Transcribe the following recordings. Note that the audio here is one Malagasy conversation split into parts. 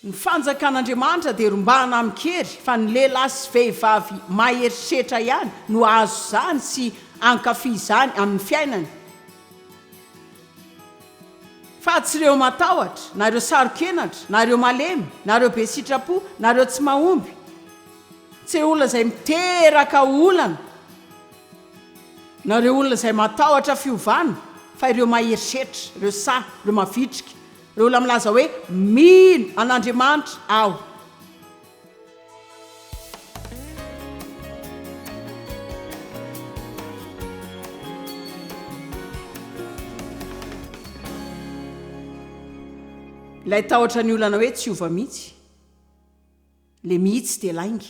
Ny fanjakan'Andriamanitra dia rombahana amin-kery, fa ny lehilahy sy vehivavy mahery setra ihany no hahazo izany sy hankafy izany amin'ny fiainany. Fa tsy ireo matahotra, na ireo saro-kenatra, na ireo malemy, na ireo be sitrapo, na ireo tsy mahomby. Tsy ireo olona izay miteraka olana, na ireo olona izay matahotra fiovana, fa ireo mahery setra, ireo sahy, ireo mavitrika, Ireo olona milaza hoe mino an'Andriamanitra aho. Ilay tahotra ny olana hoe tsy hiova mihitsy, le mihitsy dia lainga.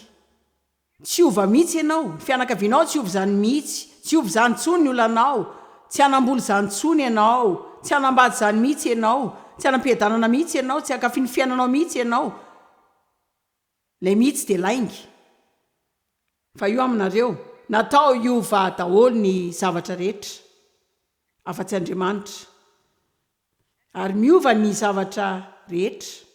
Tsy hiova mihitsy ianao, ny fianakavianao tsy hiova izany mihitsy, tsy hiova izany intsony ny olanao, tsy hanambola izany intsony ianao, tsy hanambady izany mihitsy ianao, tsy hanam-piadanana mihitsy ianao, tsy hankafy ny fiainanao mihitsy ianao. Ilay mihitsy dia lainga. Fa io aminareo, natao hiova daholo ny zavatra rehetra, afa-tsy Andriamanitra. Ary miova ny zavatra rehetra.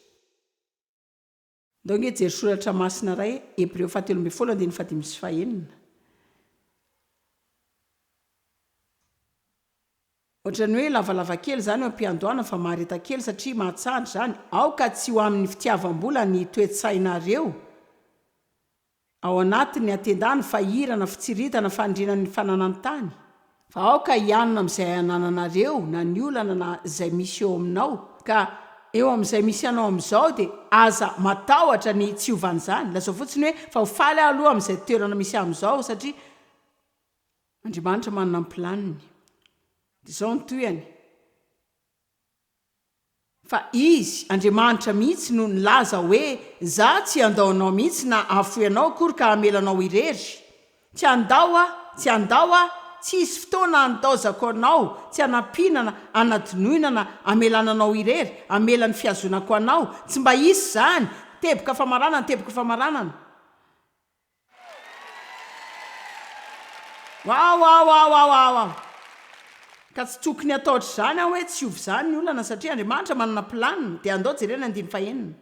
Ndao ange hijery soratra masina iray, Hebreo fahatelo ambin'ny folo andininy fahadimy sy fahenina. Ohatran'ny hoe lavalava kely izany eo am-piandohana fa mahareta kely satria mahatsandry izany. Aoka tsy ho amin'ny fitiavam-bola ny toe-tsainareo. Ao anatin'ny hatendany, fahirana, fitsiritana, fanindriana ny fananan-tany. Fa aoka hianina amin'izay anananareo na ny olana na izay misy eo aminao. Ka eo amin'izay misy anao amin'izao dia aza matahotra ny tsy hiovan'izany. Lazao fotsiny hoe fa ho faly aho aloha amin'izay toerana misy ahy amin'izao satria Andriamanitra manana ny planiny. Dia izao ny tohiny. Fa Izy, Andriamanitra mihitsy no nilaza hoe, Za tsy handao anao mihitsy na hahafoy anao akory ka hamela anao irery. Tsy handao Aho, tsy handao Aho, tsy hisy fotoana handaozako anao, tsy hanampiana na hanadinoina na hamelana anao irery, hamela ny fihazonako anao, tsy mba hisy izany, teboka famaranana, teboka famaranana. Wawawawawawa! Ka tsy tokony hatao ohatr'izany aho hoe tsy hiova izany ny olana satria Andriamanitra manana planina dia andao jerena ny andininy fahenina.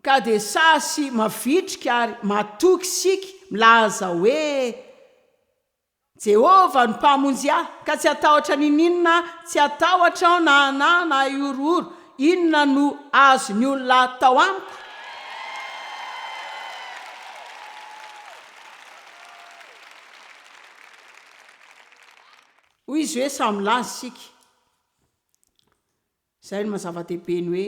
Ka dia sahy sy mavitrika ary matoky isika milaza hoe Jehovah no Mpamonjy ahy, ka tsy hatahotra n'inon'inona aho, tsy hatahotra aho na hanahy na hihorohoro, inona no azon'ny olona atao amiko? Hoy izy hoe, Samy milaza isika. Izay no maha zava-dehibe ny hoe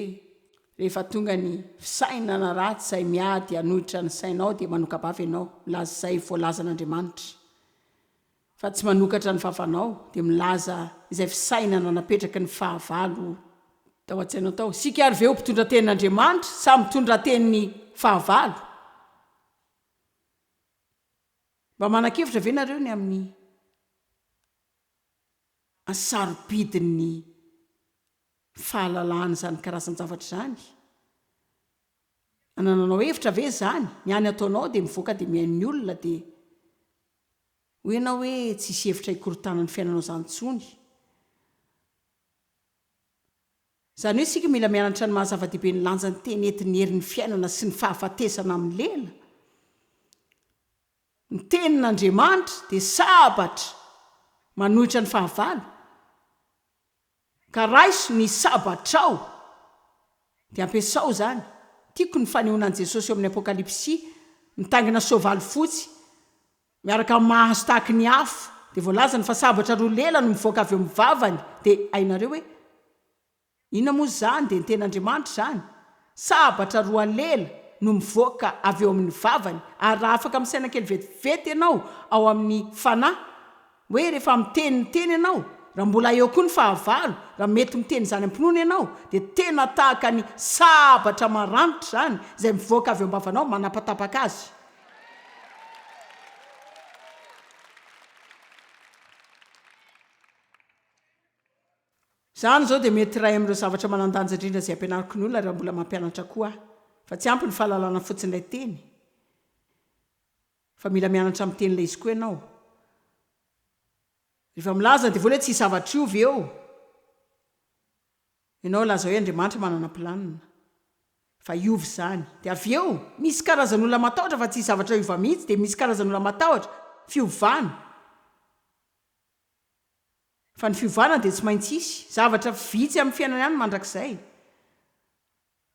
rehefa tonga ny fisainana ratsy izay miady hanohitra ny sainao dia manoka-bava ianao milaza izay voalazan'Andriamanitra fa tsy manokatra ny vavanao dia milaza izay fisainana napetraky ny fahavalo tao an-tsainao tao. Isika ary ve ho mpitondra tenin'Andriamanitra sa mitondra tenin'ny fahavalo? Mba manan-kevitra ve nareo ny amin'ny hasarobidin'ny fahalalahana izany karazan-javatra izany? Anananao hevitra ve izany? Ny hany ataonao dia mivoaka dia mihaino ny olona dia hoy ianao hoe tsy hisy hevitra hikorontanan'ny fiainanao izany intsony. Izany hoe isika mila mianatra ny maha zava-dehibe ny lanjan'ny teny entin'ny herin'ny fiainana sy ny fahafatesana amin'ny lela. Ny tenin'Andriamanitra dia sabatra manohitra ny fahavalo, ka raiso ny sabatrao dia ampiasao izany. Tiako ny fanehoana an'i Jesosy eo amin'ny Apokalypsy mitaingina soavaly fotsy miaraka amin'ny mahazo tahaky ny afo, dia voalazany fa sabatra roa lela no mivoaka avy eo amin'ny vavany, dia hainareo hoe Inona moa izany? Dia ny Tenin'Andriamanitra izany. Sabatra roa lela no mivoaka avy eo amin'ny vavany, ary raha afaka misaina kely vetivety ianao ao amin'ny fanahy, hoe rehefa miteny ny teny ianao, raha mbola eo koa ny fahavalo, raha mety miteny izany am-pinoana ianao, dia tena tahaka ny sabatra maranitra izany izay mivoaka avy eo am-bavanao manapatapaka azy. Izany izao dia mety iray amin'ireo zavatra manan-danja indrindra izay ampianariko ny olona raha mbola mampianatra koa aho. Fa tsy ampy ny fahalalana fotsiny ilay teny, fa mila mianatra miteny ilay izy koa ianao. Rehefa milaza ny devoly hoe tsy hisy zavatra hiova eo, ianao hilaza hoe Andriamanitra manana planina. Fa hiova izany. Dia avy eo, misy karazan'olona matahotra fa tsy hisy zavatra hiova mihitsy, dia misy karazan'olona matahotra fiovana. Fa ny fiovana dia tsy maintsy hisy. Zavatra vitsy amin'ny fiainana ihany no mandrakizay.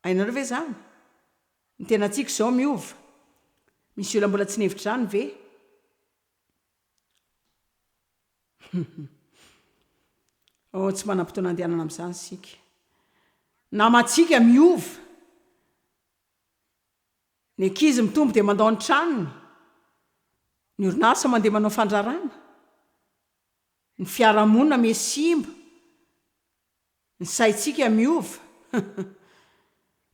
Hainareo ve izany? Ny tenantsika izao miova. Misy olona mbola tsy nihevitra izany ve? Oh, tsy manam-potoana andehanana amin'izany isika. Namantsika miova. Ny ankizy mitombo dia mandao ny tranony. Ny orinasa mandeha manao fandrarana. Ny fiarahamonina miha simba. Ny saintsika miova.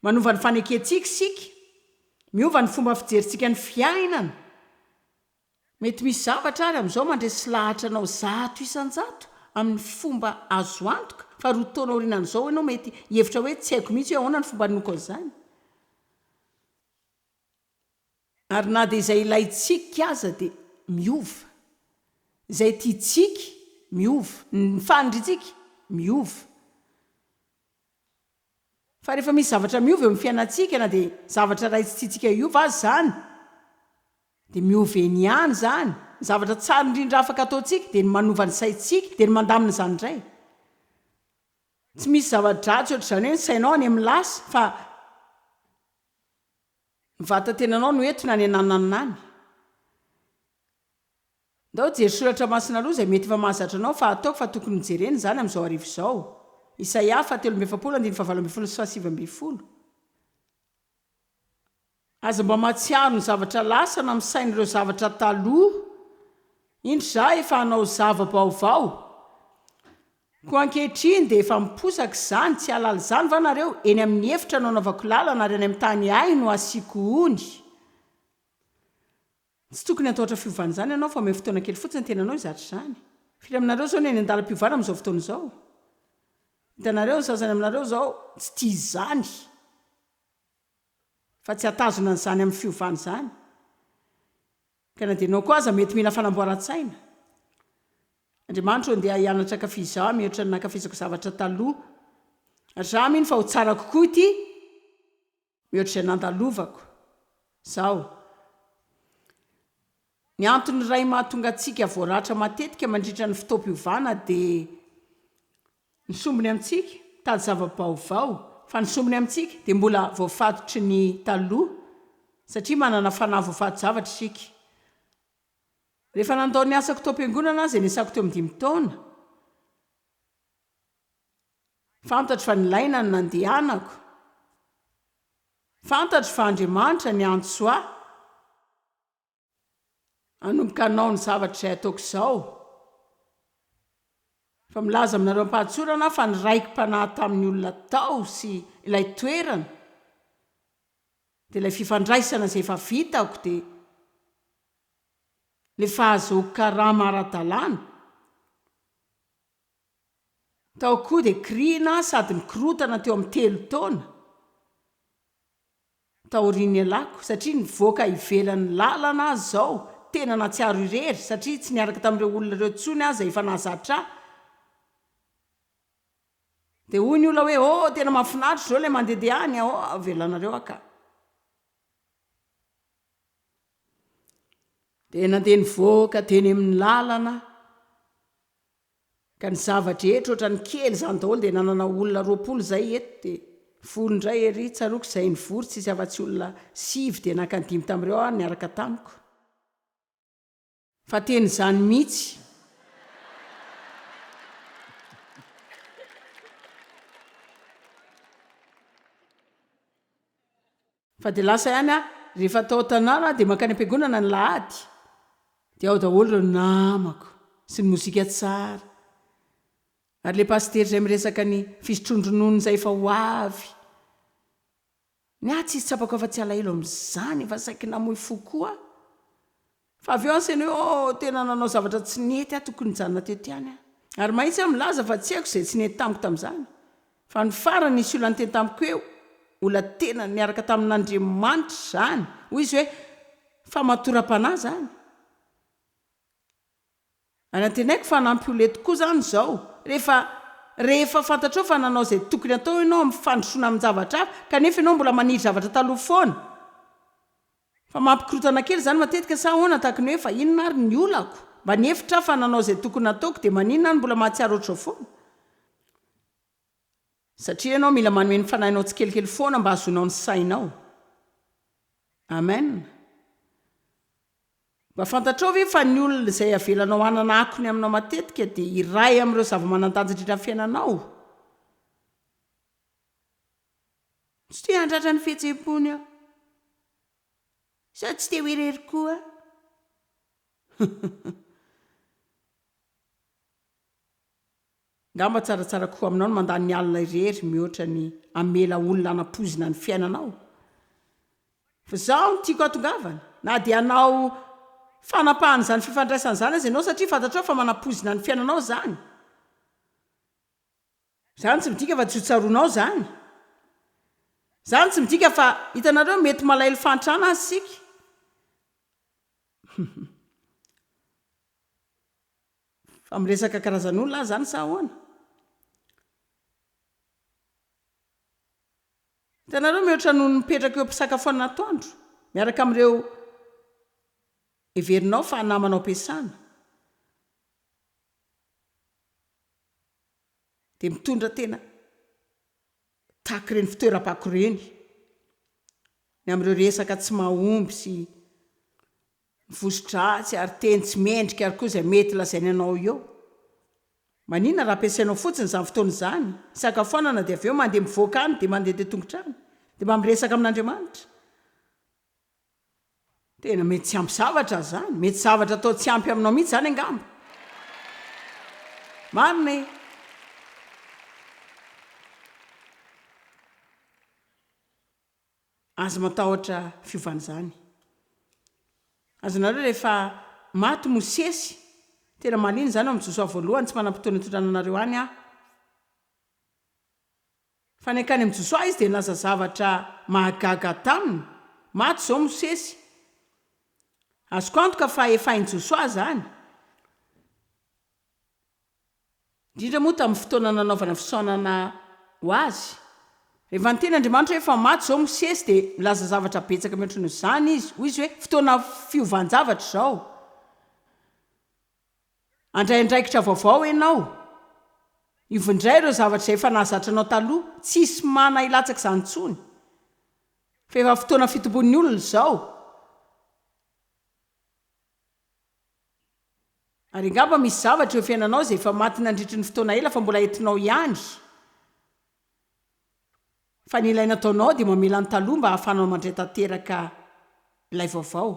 Manova ny fanekentsika isika. Miova ny fomba fijerintsika ny fiainana. Mety misy zavatra ary amin'izao mandresy lahatra anao 100% amin'ny fomba azo antoka fa roa taona aorianan'izao ianao mety hihevitra hoe tsy haiko mihitsy hoe ahoana ny fomba hanoako an'izany. Ary na dia izay ilaintsika aza dia miova. Izay tiantsika miova. Ny faniriantsika miova. Fa rehefa misy zavatra miova eo amin'ny fiainantsika na dia zavatra iray tsy tiantsika hiova aza izany dia miova eny ihany izany. Ny zavatra tsara indrindra afaka ataontsika dia ny manova ny saintsika, dia ny mandamina izany indray. Tsy misy zava-dratsy ohatr'izany hoe ny sainao any amin'ny lasa fa ny vatan-tenanao no eto na any anananana any. Ndao hijery soratra masina roa izay mety efa mahazatra anao fa ataoko fa tokony hojerena izany amin'izao hariva izao. Isaia faha 43 andininy faha 18 sy faha 19. Aza mba mahatsiaro ny zavatra lasa na misaina ireo zavatra taloha. Indro izaho efa hanao zava-baovao. Koa ankehitriny dia efa miposaka izany, tsy hahalala izany va nareo? Eny amin'ny efitra no anaovako lalana ary any amin'ny tany ahy no hasiako ony. Tsy tokony hatahotra fiovana izany ianao fa omeo fotoana kely fotsiny ny tenanao hizatra izany. Firy aminareo izao no eny an-dalam-piovana amin'izao fotoana izao? Hitanareo, ny sasany aminareo izao tsy tia izany, fa tsy hahatazona an'izany amin'ny fiovana izany. Ka na dia ianao koa aza mety mila fanamboaran-tsaina. Andriamanitra ô, ndeha hianatra hankafy izaho mihoatra ny nankafizako zavatra taloha. Ary izaho mino fa ho tsara kokoa ity. Mihoatra izay nandalovako zaho. Ny antony iray mahatonga antsika voaratra matetika mandritra ny fotoam-piovana dia ny sombiny amintsika mitady zava-baovao fa ny sombiny amintsika dia mbola voafatotry ny taloha satria manana fanahy voafato-javatra isika. Rehefa nandao ny asako tao am-piangonana aho izay niasako teo amin'ny dimy taona, Fantatro fa nilaina ny nandehanako. Fantatro fa Andriamanitra niantso ahy hanomboka hanao ny zavatra izay ataoko izao. Fa milaza aminareo am-pahatsorana aho fa niraiki-panahy tamin'ny olona tao sy ilay toerana, dia ilay fifandraisana izay efa vitako dia ilay fahazoako karama ara-dalàna. Tao koa dia kirihina sady nikorotana teo amin'ny telo taona taorian'ny nialako satria nivoaka ivelan'ny lalana aho izao, tena nahatsiaro irery satria tsy niaraka tamin'ireo olona ireo intsony aho izay efa nahazatra ahy. Dia hoy ny olona hoe oh tena mahafinaritra izao ilay mandehandeha any, oh avelanareo aho ka. Dia nandeha nivoaka teny amin'ny lalana aho. Ka ny zava-drehetra ohatran'ny kely izany daholo dia nanana olona 20 izay eto dia folo indray ery, tsaroako izay nivory tsisy afa-tsy olona sivy dia naka ny dimy tamin'ireo aho niaraka tamiko. Fa tena izany mihitsy. Fa dia lasa ihany aho. Rehefa tao an-tanàna aho dia mankany am-piangonana ny lahady. Dia ao daholo ireo namako sy ny mozika tsara. Ary ilay pasitera izay miresaka ny fisotroan-dronono izay efa ho avy. Ny ahy tsisy tsapako afa-tsy alahelo amin'izany, efa saiky namoy fo koa aho. Fa avy eo aho saina hoe oh tena nanao zavatra tsy nety aho tokony nijanona teto ihany aho. Ary mahitsy aho milaza fa tsy haiko izay tsy nety tamiko tamin'izany. Fa ny farany nisy olona niteny tamiko hoe olona tena niaraka tamin'Andriamanitra izany. Hoy izy hoe famatoram-panahy izany. Ary antenaiko fa hanampy olona eto koa izany izao. Rehefa rehefa fantatrao fa nanao izay tokony hatao ianao amin'ny fandrosoana amin-javatra hafa, kanefa ianao mbola maniry zavatra taloha foana? Fa mampikorontana kely izany matetika sa ahoana? Tahaka ny hoe fa inona ary ny olako? Mba nihevitra aho fa nanao izay tokony nataoko dia maninona aho no mbola mahatsiaro ohatr'izao foana? Satria ianao mila manome ny fanahinao tsikelikely foana mba hahazoanao ny sainao. Amen. Mba fantatrao ve fa ny olona izay avelanao hanana akony aminao matetika dia iray amin'ireo zava-manan-danja indrindra amin'ny fiainanao? Tsy te handratra ny fihetseham-pony aho. Sady tsy te ho irery koa aho. Angamba tsaratsara kokoa aminao ny mandany ny alina irery mihoatra ny hamela olona hanapoizina ny fiainanao. Fa izao no tiako hahatongavana, na dia hanao fanapahana izany fifandraisana izany aza ianao satria fantatrao fa manapoizina ny fiainanao izany. Izany tsy midika fa tsy ho tsaroanao izany. Izany tsy midika fa, hitanareo, mety malahelo fahantrana aza isika. Fa miresaka karazan'olona aho izany sa ahoana? Hitanareo, mihoatra noho ny mipetraka eo am-pisakafoanana atoandro, miaraka amin'ireo heverinao fa namanao am-piasana, dia mitondra tena tahaka ireny fitoeram-pako ireny, ny amin'ireo resaka tsy mahomby sy Mivoso-dratsy ary teny tsy mendrika ary koa izay mety lazainy anao eo. Maninona raha ampiasainao fotsiny izany fotoana izany, hisakafoanana dia avy eo mandeha mivoaka any dia mandehandeha tongotra any, dia mba miresaka amin'Andriamanitra. Tena mety tsy ampy zavatra izany, mety zavatra atao tsy ampy aminao mihitsy izany angamba. Marina e! Aza matahotra fiovana izany. Azonareo rehefa maty Mosesy, tena mahaliana izany ao amin'ny Josoa voalohany, tsy manam-potoana hitondrana anareo any aho. Fa nankany amin'i Josoa izy dia nilaza zavatra mahagaga taminy, maty izao Mosesy. Azoko antoka fa efa hain'i Josoa izany. Indrindra moa tamin'ny fotoana nanaovana fisaonana ho azy. Rehefa niteny Andriamanitra hoe efa maty izao Mosesy dia milaza zavatra betsaka mihoatra noho izany izy. Hoy izy hoe fotoana fiovan-javatra izao. Handray andraikitra vaovao ianao. Hiova indray ireo zavatra izay efa nahazatra anao taloha. Tsy hisy mana hilatsaka izany intsony. Fa efa fotoana fitombon'ny olona izao. Ary angamba misy zavatra eo fiainanao izay efa maty nandritry ny fotoana ela fa mbola entinao ihany. Fa ny ilaina ataonao dia mamela ny taloha mba hahafahanao mandray tanteraka ilay vaovao.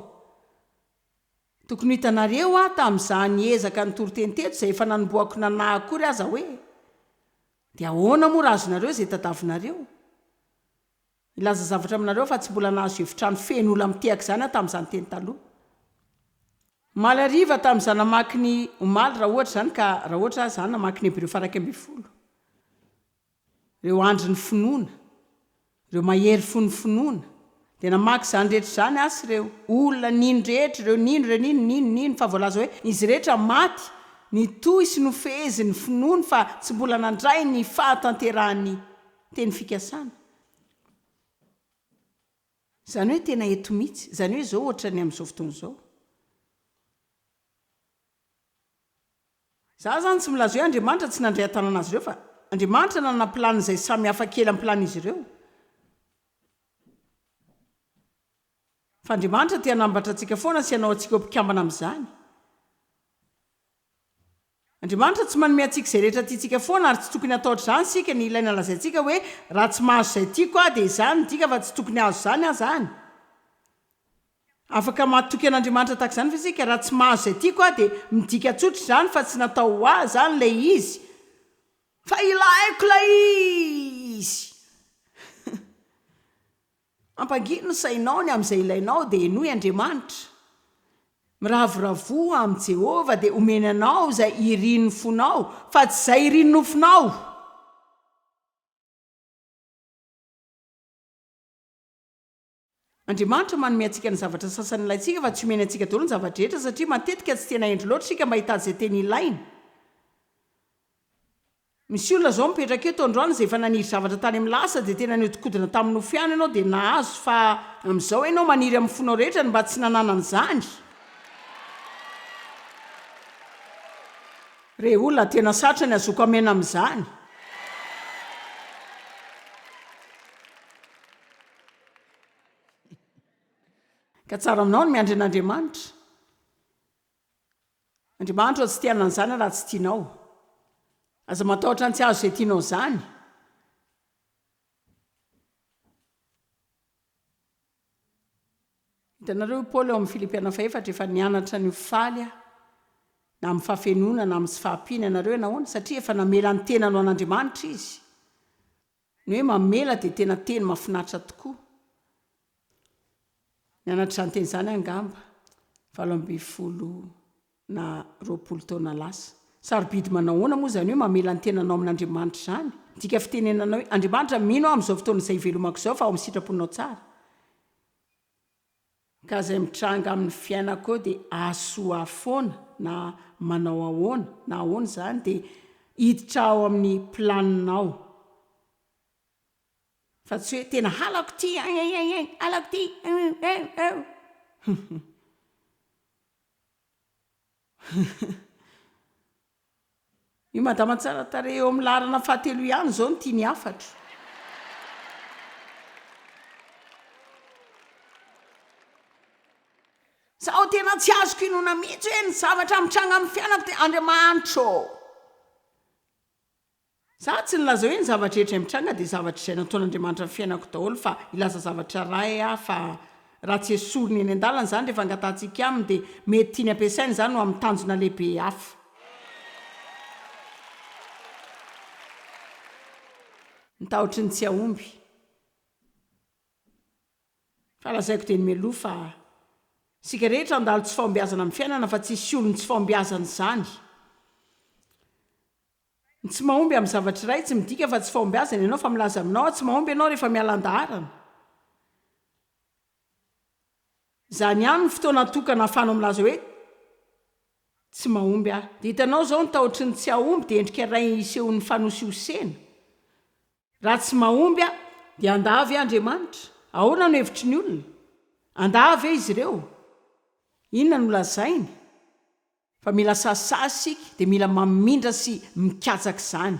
Tokony ho hitanareo aho tamin'izaho niezaka nitory teny teto izay efa nanombohako nanahy akory aza hoe, Dia ahoana moa raha azonareo izay tadavinareo? Hilaza zavatra aminareo aho fa tsy mbola nahazo efitrano feno olona mitehaka izany aho tamin'izany teny taloha. Omaly hariva tamin'izaho namaky ny, omaly raha ohatra izany ka, raha ohatra aho izany namaky ny Hebreo faha 11. Ireo andrin'ny finoana, ireo mahery fon'ny finoana. Dia namaky izany rehetra izany aho sy ireo olona nino rehetra, ireo nino, ireo nino, nino, nino, fa voalaza hoe izy rehetra maty, nitohy sy nofehezin'ny finoany fa tsy mbola nandray ny fahatanterahan'ny teny fikasana. Izany hoe tena eto mihitsy, izany hoe izao ohatran'ny amin'izao fotoana izao. Izaho izany tsy milaza hoe Andriamanitra tsy nandray an-tanana azy ireo fa Andriamanitra nanana planina izay samy hafa kely amin'ny planin'izy ireo. Fa Andriamanitra te hanambatra antsika foana sy hanao antsika ho mpikambana amin'izany. Andriamanitra tsy manome antsika izay rehetra tiantsika foana ary tsy tokony hatahotra izany isika, ny ilaina lazaintsika hoe raha tsy mahazo izay tiako aho dia izany midika fa tsy tokony hahazo izany aho izany. Afaka matoky an'Andriamanitra tahaka izany ve isika? Raha tsy mahazo izay tiako aho dia midika tsotra izany fa tsy natao ho ahy izany ilay izy fa ilaiko ilay izy. Ampangino ny sainao ny amin'izay ilainao dia henoy Andriamanitra. Miravoravoa amin'i Jehovah dia homeny anao izay irin'ny fonao fa tsy izay irin'ny nofonao. Andriamanitra manome antsika ny zavatra sasany ilaintsika fa tsy omeny antsika daholo ny zava-drehetra satria matetika tsy tena hendry loatra isika mba hitady izay tena ilaina. Misy olona izao mipetraka eto androany izay efa naniry zavatra tany amin'ny lasa dia tena nihodinkodina tamin'ny nofy ihany ianao dia nahazo fa amin'izao ianao maniry amin'ny fonao rehetra ny mba tsy nananana izany. Re olona, tena sarotra ny hazoako amena amin'izany. Ka tsara aminao ny miandry an'Andriamanitra. Andriamanitra ô tsy te hanana an'izany aho raha tsy tianao. Aza matahotra ny tsy hahazo izay tianao izany. Hitanareo i Paoly ao amin'ny Filipiana fahefatra efa nianatra ny ho faly aho na amin'ny fahafenoana na amin'ny tsy fahampiana ianareo hoe nahoana? Satria efa namela ny tenany ho an'Andriamanitra izy. Ny hoe mamela dia tena teny mahafinaritra tokoa. Nianatra izany teny izany aho angamba 18 na 20 taona lasa. Sarobidy manao ahoana moa izany hoe mamela ny tenanao amin'Andriamanitra izany? Midika fitenenana hoe, Andriamanitra, mino aho amin'izao fotoana izay ivelomako izao fa ao amin'ny sitraponao tsara. Ka izay mitranga amin'ny fiainako eo dia hahasoa ahy foana na manao ahoana na ahoana izany dia hiditra ao amin'ny planinao. Fa tsy hoe tena halako ity ein ein ein ein, halako ity ein ein ein. Io madama tsara tarehy eo amin'ny laharana fahatelo ihany izao no tiany hafatro. Zaho tena tsy azoko inoana mihitsy hoe ny zavatra mitranga amin'ny fiainako dia Andriamanitra ô! Za tsy nilaza hoe ny zava-drehetra mitranga dia zavatra izay nataon'Andriamanitra ny fiainako daholo fa hilaza zavatra iray aho fa raha tsy esoriny eny an-dalana izany rehefa angatahantsika aminy dia mety tiany ampiasaina izany ho amin'ny tanjona lehibe hafa. Ny tahotry ny tsy hahomby. Fa lazaiko dieny mialoha fa isika rehetra handalo tsy fahombiazana amin'ny fiainana fa tsisy olon'ny tsy fahombiazana izany. Ny tsy mahomby amin'ny zavatra iray tsy midika fa tsy fahombiazana ianao fa milaza aminao aho tsy mahomby ianao rehefa miala an-daharana. Izany ihany ny fotoana atokana ahafahanao milaza hoe tsy mahomby aho. Dia hitanao izao ny tahotry ny tsy hahomby dia endrika iray isehoan'ny fanosihosena. Raha tsy mahomby aho dia handà ve Andriamanitra? Ahoana no hevitry ny olona? Handà ahy ve izy ireo? Inona no lazainy? Fa mila sahisahy isika dia mila mamindra sy mikatsaka izany.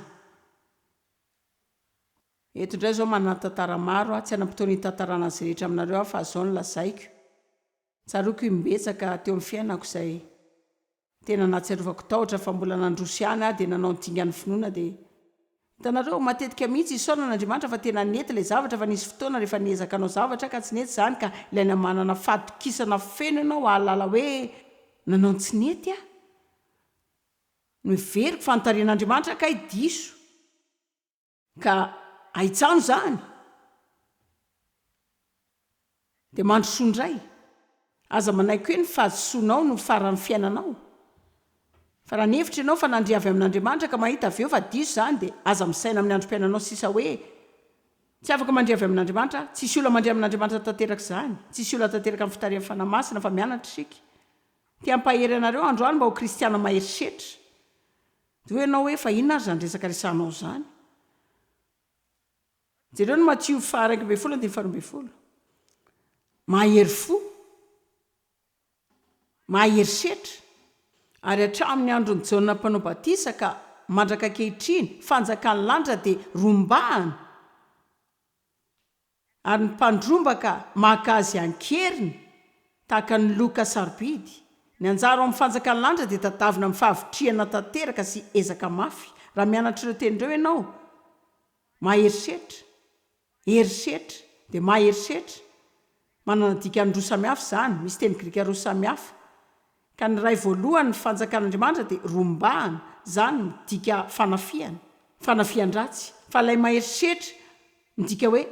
Eto indray izao manana tantara maro aho, tsy hanam-potoana hitantarana azy rehetra aminareo aho fa izao no lazaiko. Tsaroako imbetsaka teo amin'ny fiainako izay tena nahatsiarovako tahotra fa mbola nandroso ihany aho dia nanao ny dingan'ny finoana dia Hitanareo, matetika mihitsy isaorana an'Andriamanitra fa tena nety ilay zavatra fa nisy fotoana rehefa niezaka hanao zavatra aho ka tsy nety izany ka ilaina manana fahatokisana feno ianao hahalala hoe nanao ny tsy nety aho. Noheveriko fa notarihan'Andriamanitra aho kay diso. Ka ahitsano izany. Dia mandrosoa indray. Aza manaiky hoe ny fahadisoanao no faran'ny fiainanao. Fa raha nihevitra ianao fa nandre avy amin'Andriamanitra ka mahita avy eo fa diso izany dia aza misaina amin'ny androm-piainanao sisa hoe, Tsy afaka mandre avy amin'Andriamanitra aho. Tsisy olona mandre amin'Andriamanitra tanteraka izany. Tsisy olona tanteraka amin'ny fitarihan'ny Fanahy Masina fa mianatra isika. Te hampahery anareo androany mba ho kristiana mahery setra. Dia hoy ianao hoe, Fa inona ary izany resaka resahanao izany? Jereo ny Matio faha 11 andininy faha 12. Mahery fo, mahery setra, ary hatramin'ny andron'i Jaona Mpanao Batisa ka mandraka ankehitriny, fanjakan'ny lanitra dia rombahana, ary ny mpandrombaka maka azy an-keriny tahaka ny loka sarobidy. Ny anjara ao amin'ny fanjakan'ny lanitra dia tadavina amin'ny fahavitrihana tanteraka sy ezaka mafy. Raha mianatra ireo teny ireo ianao, Mahery setra, herisetra, dia mahery setra. Manana dikany roa samihafa izany, misy teny grika roa samihafa. Ka ny iray voalohany, ny fanjakan'Andriamanitra dia rombahana, izany midika fanafihana, fanafihan-dratsy. Fa ilay mahery setra midika hoe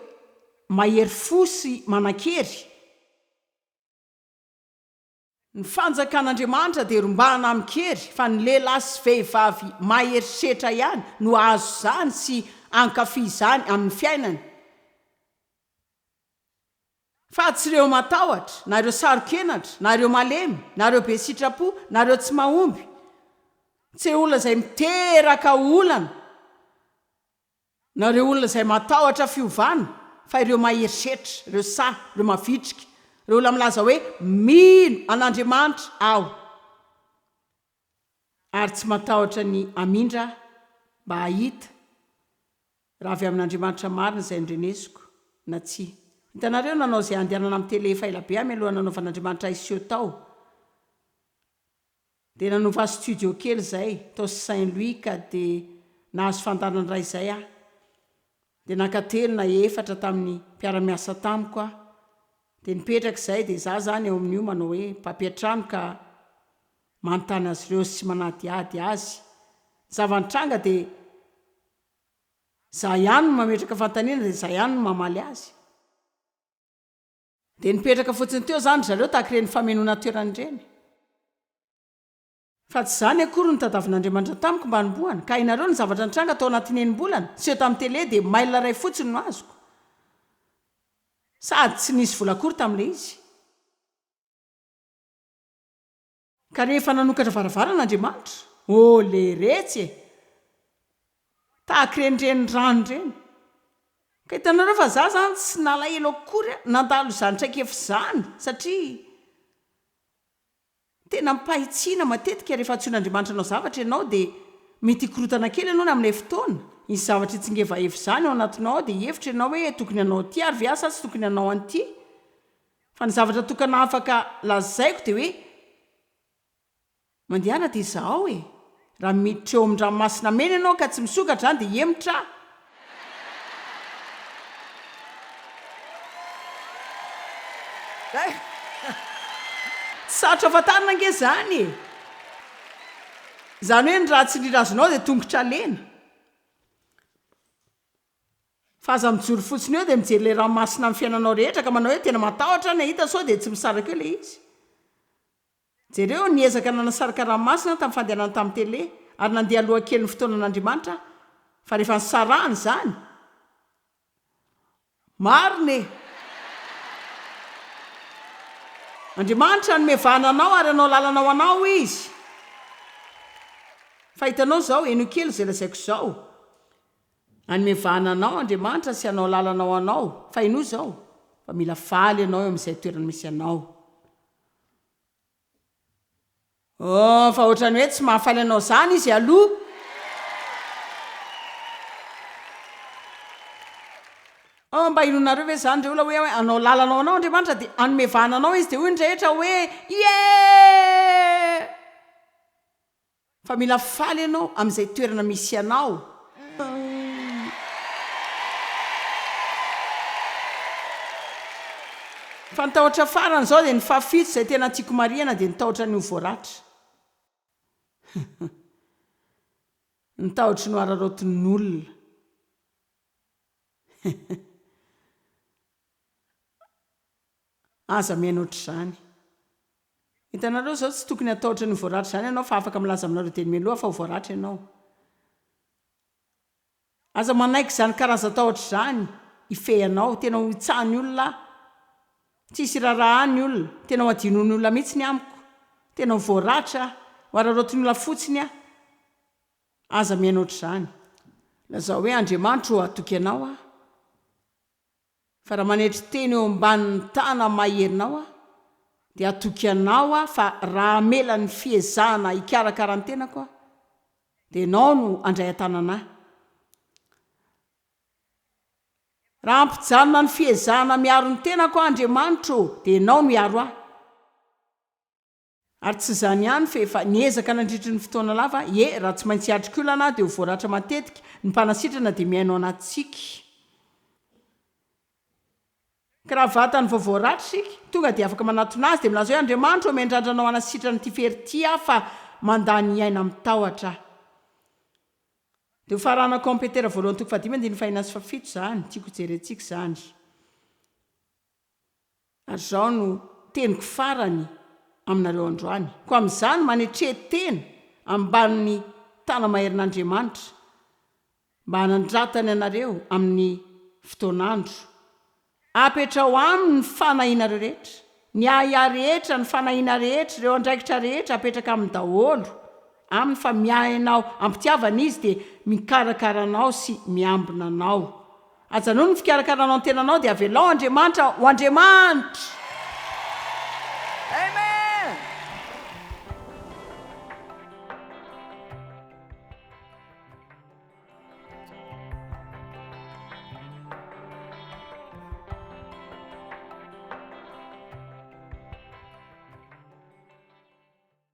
mahery fo sy manan-kery. Ny fanjakan'Andriamanitra dia rombahana amin-kery, fa ny lehilahy sy vehivavy mahery setra ihany no hahazo izany sy hankafy izany amin'ny fiainany, fa tsy ireo matahotra, na ireo saro-kenatra, na ireo malemy, na ireo be sitrapo, na ireo tsy mahomby, tsy ireo olona izay miteraka olana. Na ireo olona izay matahotra fiovana, fa ireo mahery setra, ireo sahy, ireo mavitrika, ireo olona milaza hoe, Mino an'Andriamanitra aho, ary tsy matahotra ny hamindra aho mba hahita raha avy amin'Andriamanitra marina izay nodrenesiko na tsia. Hitanareo, nanao izay handehanana amin'ny tele efa ela be aho mialohan'ny nanaovan'Andriamanitra ahy seho tao. Dia nanova studio kely izay tao Saint Louis ka dia nahazo fandaharana iray izay aho. Dia naka telo na efatra tamin'ny mpiara-miasa tamiko aho. Dia nipetraka izay dia izaho izany eo amin'io manao hoe mpampiantrano ka manontany azy ireo sy manadihady azy. Ny zava-nitranga dia izaho ihany no mametraka fanontaniana dia izaho ihany no mamaly azy. Dia nipetraka fotsiny teo izany ry zareo tahaka ireny famenoana toerana ireny. Fa tsy izany akory no tadavin'Andriamanitra tamiko mba hanombohana. Ka hainareo ny zavatra nitranga tao anatin'ny enim-bolana? Niseho tamin'ny tele dia mail iray fotsiny no azoko. Sady tsy nisy vola akory tamin'ilay izy. Ka rehefa nanokatra varavarana Andriamanitra, oh leretsy e! Tahaka ireny renirano ireny. Ka hitanareo fa za zany tsy nalahelo akory aho nandalo izany traikefa izany satria tena ampahitsiana matetika rehefa antsoin'Andriamanitra hanao zavatra ianao dia mety hikorotana kely ianao ny amin'ilay fotoana. Hisy zavatra hitsingevaheva izany ao anatinao ao dia hihevitra ianao hoe tokony hanao an'ity ary ve aho sa tsy tokony hanao an'ity. Fa ny zavatra tokana afaka lazaiko dia hoe mandehana dia izahao e! Raha miditra eo amin'ny ranomasina mena ianao ka tsy misokatra izany dia hihemotra aho. Tsy sarotra fantarina ange izany e! Izany hoe ny ratsy indrindra azonao dia tongotra lena. Fa aza mijoro fotsiny eo dia mijery ilay ranomasina amin'ny fiainanao rehetra ka manao hoe tena matahotra aho ny hahita sao dia tsy misaraka eo ilay izy. Jereo, niezaka nanasaraka ranomasina aho tamin'ny fandehanana tamin'ny tele ary nandeha aloha kelin'ny fotoanan'Andriamanitra aho fa rehefa nisarahana izany, Marina e! Andriamanitra hanome vahana anao ary hanao lalana ho anao Izy. Fa hitanao izao, henoy kely izay lazaiko izao. Hanome vahana anao Andriamanitra sy hanao lalana ho anao, fa henoy izao, fa mila faly ianao eo amin'izay toerana misy anao. Oh, fa ohatran'ny hoe tsy mahafaly anao izany izy aloha. Oh, mba inoanareo ve izany ry olona hoe hanao lalana ho anao Andriamanitra dia hanome vahana anao izy dia hoy ny rehetra hoe, Ie! Fa mila faly ianao amin'izay toerana misy anao. Fa ny tahotra farany izao dia ny fahafito izay tena tiako marihana dia ny tahotra ny ho voaratra. Ny tahotry ny ho araraotin'olona. Aza mihaino ohatr'izany. Hitanareo izao, tsy tokony hatahotra ny ho voaratra izany ianao fa afaka milaza aminareo dieny mialoha aho fa ho voaratra ianao. Aza manaiky izany karazan-tahotra izany hifehy anao. Tena ho hitsahan'ny olona aho. Tsy hisy hiraharaha ahy ny olona. Tena ho adinoin'ny olona mihitsy ny amiko. Tena ho voaratra aho. Ho araraotin'ny olona fotsiny aho. Aza mihaino ohatr'izany. Lazao hoe, Andriamanitro ô, hatoky Anao aho. Fa raha manetry tena eo ambanin'ny tana maherinao aho, dia hatoky anao aho fa raha hamela ny fiezahana hikarakara ny tenako aho, dia ianao no handray an-tanana ahy. Raha hampijanona ny fiezahana miaro ny tenako aho, Andriamanitro ô, dia ianao no hiaro ahy. Ary tsy izany ihany fa efa niezaka nandritry ny fotoana lava, ie, raha tsy maintsy hiatrika olana aho dia ho voaratra matetika, ny mpanasitrana dia mihaino anaty tsiky. Ka raha vatany vao voaratra isika, tonga dia afaka manatona azy dia milaza hoe Andriamanitra ô miandrandra anao hanasitrana ity fery ity aho fa mandà ny hiaina amin-tahotra aho. Dia ho faranako ao amin'ny Petera voalohany toko fahadimy andininy fahenina sy fahafito izany, tiako hojerentsika izany. Ary izao no teniko farany aminareo androany, koa amin'izany manetre tena ambanin'ny tana-maherin'Andriamanitra, mba hanandratany anareo amin'ny fotoan'andro. Apetraho aminy ny fanahianareo rehetra, ny ahiahy rehetra, ny fanahiana rehetra, ireo andraikitra rehetra apetraka aminy daholo. Aminy fa miahy anao am-pitiavana Izy dia mikarakara anao sy miambina anao. Ajanony ny fikarakaranao ny tenanao dia avelao Andriamanitra ho Andriamanitra!